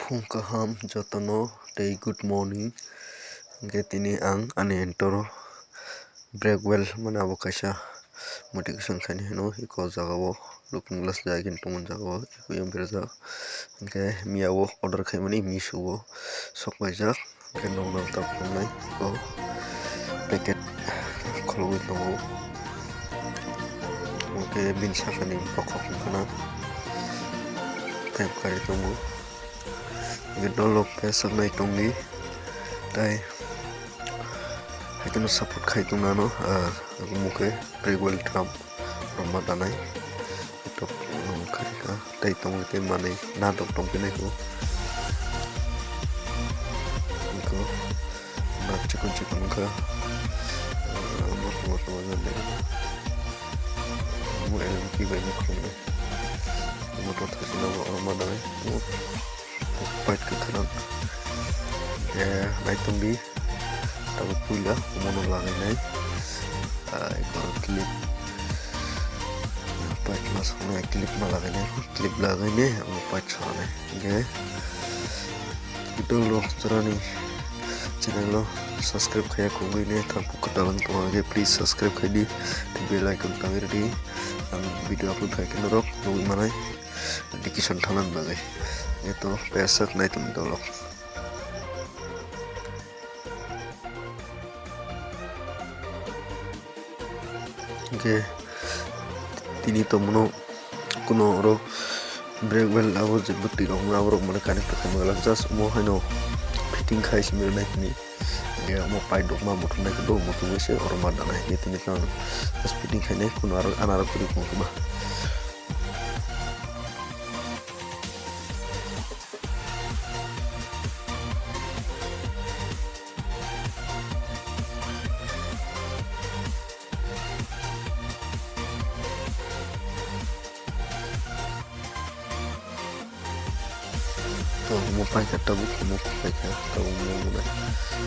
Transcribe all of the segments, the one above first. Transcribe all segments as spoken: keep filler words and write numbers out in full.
Phung kaham jotono tei good morning. Hwnkhe tini ang ani entoro break well mane abo kaisa motivation khaini hino eko jagao looking glass jagani tongmani jagao eko yang berajak. Hwnkhe miya o order khaimani Meesho o sok paijak. Hwnkhe nokno tabuk tongnai eko packet kholobwi tongo. Hwnkhe bini sakani bokhok wngkhana tei bwkharwi tongo. Hwnkhe dolok khe swknai tongdi tei haikhe no support khai tongna no, ah, omo khe break well drum rwma danai. Tok, um, kharika tei tongwi tei manwi nadok tongpinai kho. Iko nak chikon chikon wngkha. Ah, moto moto wngkha. Omo L M P bai ni khulumnai. Moto thasina bo oro ma danai. Omo pipe kwkhwrang. Eh, naitongdi. Tabuk puila omono lagainai. Ah, eko clip. Pipe ma songnai, clip ma lagainai. Clip lagainai, omo pipe songnai. Hwnkhe, idol rok jorani channel o subscribe khaiya kugui ne thangpuk kwtal wng tongkha, hwnkhe please subscribe khaidi. Bell icon tangwi rwdi. Ang video upload khai khe norok nugui manai. Notification thangnani bagwi. Eto pesak nai tong dolok. Hwnkhe tini tongmano kuno oro break well abo je bwtwi rok wngma abo rok mane connect khaima glak just omo haino fitting khai simi rwnai tini. Hwnkhe omo pipe rok ma muthung nai khe bo muthungwi se oro ma danai hwnkhe tini tong just fitting khainai kuno aro anaro kwrwi kung khe ba. To omo paikha tabuk, omo paikha tabuk, omo nai.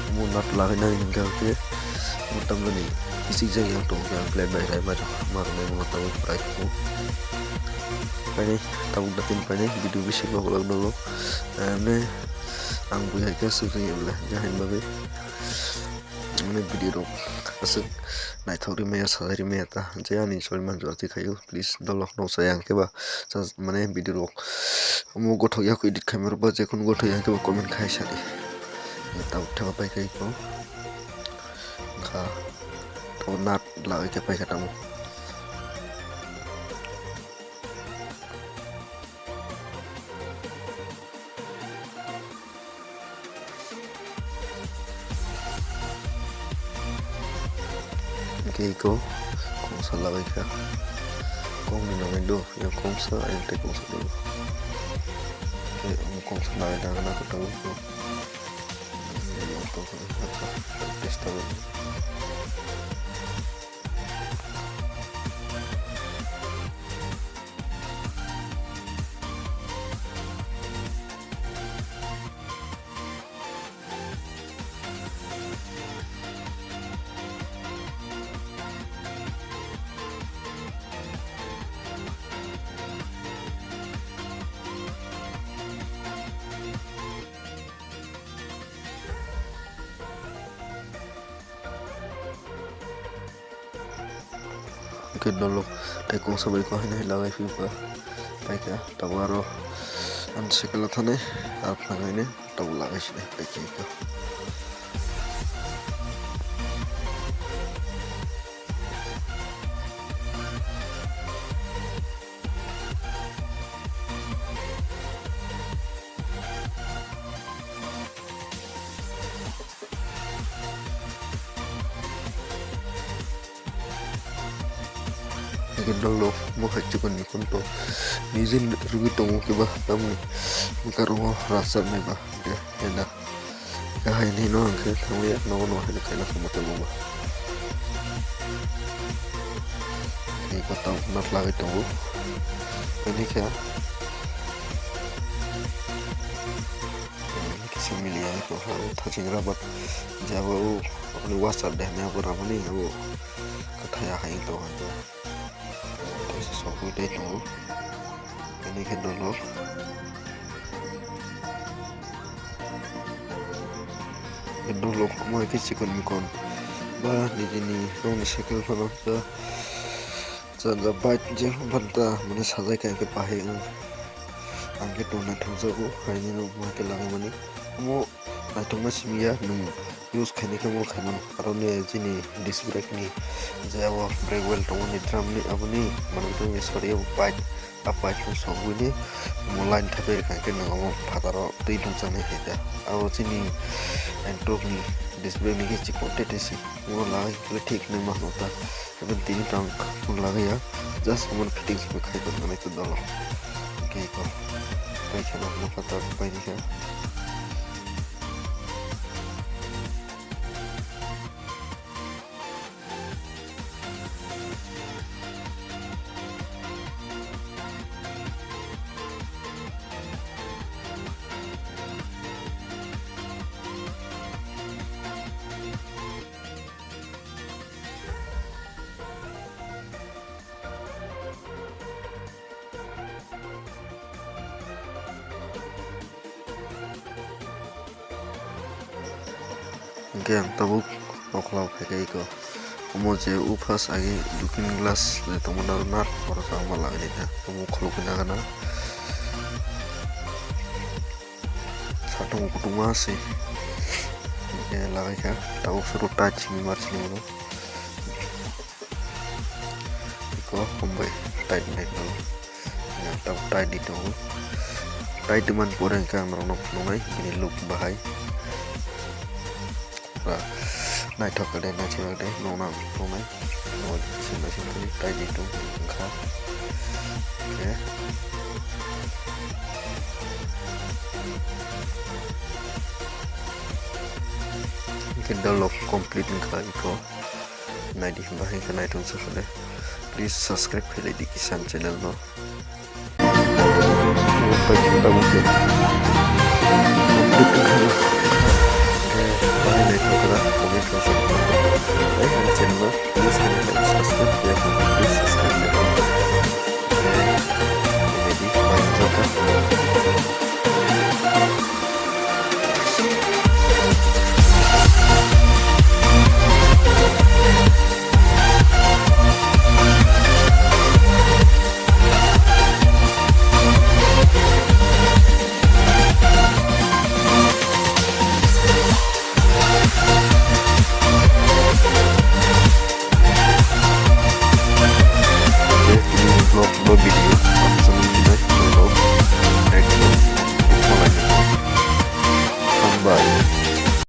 Omo nut lagainani hwnkhe hwnkhe omo tamjani kichik jagao tongkhe ang plate bai rai ma rwnai omo tabuk paikha. Painai tabuk da tin painai video bisingo vlog nogo. Emne ang buya khe sujui emle jahai bagwi. Ani video rok aswk naithok rimaya, sajak rimaya ta, je ani choli manjwk twi khaio, please dolok noksa yang khe ba, mane video rok omo gothok ya khe edit khaima rok ba, jekhunu gothok ya khe ba comment khai sadi. Tabuk theba pai khai ko kha, to nut lagwi khe pai kha tamo. Hwnkhe iko kongsa labaikha, kongni nangwi do, yang kongsa, ayang tei kongsa do. Hwnkhe omo kongsa nangwi nangna kwtal wngkha. Testa. Hwnkhe dolok tei kongsa bai kok haino hai lagai phiyokha. Paikha tabuk aro ani cycle o thanai aro phangaino tabuk lagai sinai paikha. Hwnkhe dolok bwkhak chikon ni phone to nije rwgwi tongo khe ba tamni bwkha rogo rasa nai ba hwnkhe heda. Kahai ni no hwnkhe thangwi nogo no hai khaina khamu tongo ba. Tei kwtal nat lagwi tongo. Ani khe, eh, kisa mili ya ko ha thaching rabat jabo o ani wasap de ne abo ramani abo kathaya hai to hai to. Tei sokwi tei tongo. Ani khe dolok. Endo lok mai khe chikon mikon ba nijini rongni cycle phano ta chanja bike je phanta mane sajai kha khe bahai wng. Ang khe tong naithok jago haini no mai khe lagai mani. Omo naithokma simi ya nwng use khaini khe omo khai mano. Aro ni chini disc brake ni je abo brake well tongo ni drum ni aboni manwi tongwi sori abo bike. A pipe no sogwini omo line thapai rwkha khe nwng omo phataro twi nukjaknai hai khe. Abo chini Ntorq ni display ni khe chikon tete se. Omo lagai khe thik hinwi ma hwnwi ta. Even tini tang phone lagaya. Just omo fitting se khai tongmani khe dolo. Hwnkhe eko pai kheno hwnwi phataro paini khe. Hwnkhe ang tabuk okhla o phaikha eko. Omo je uphas agi looking glass je tongmani aro nar oro khe ang ma laginaikha. Omo khulukgwi nagana. Satung kutung ma se. Hwnkhe lagaikha. Tabuk suru tight simi mar sini mano. Eko hombai tight nai tongo. Yang tabuk tight di tongo. Tight di man pore hwnkhe ang norokno phunuknai bini look bahai. Pura naithok khe de, naithok khe de, nokna phunuknai. Nokna simi simi tight di tong wngkha. Oke. Hwnkhe dolok complete wngkha eko. Naidi hwnba hai khe naithok se phale. Please subscribe khailai di Kisan channel no. Complete wngkha. Hwnkhe bahai naithok khe da comment khe subscribe khailai di channel no. Please subscribe khailai di. Hwnkhe naidi bahai wngkha. Tei tini vlog bo video ang samung nai vlog ekdom ukmalai. Hambai.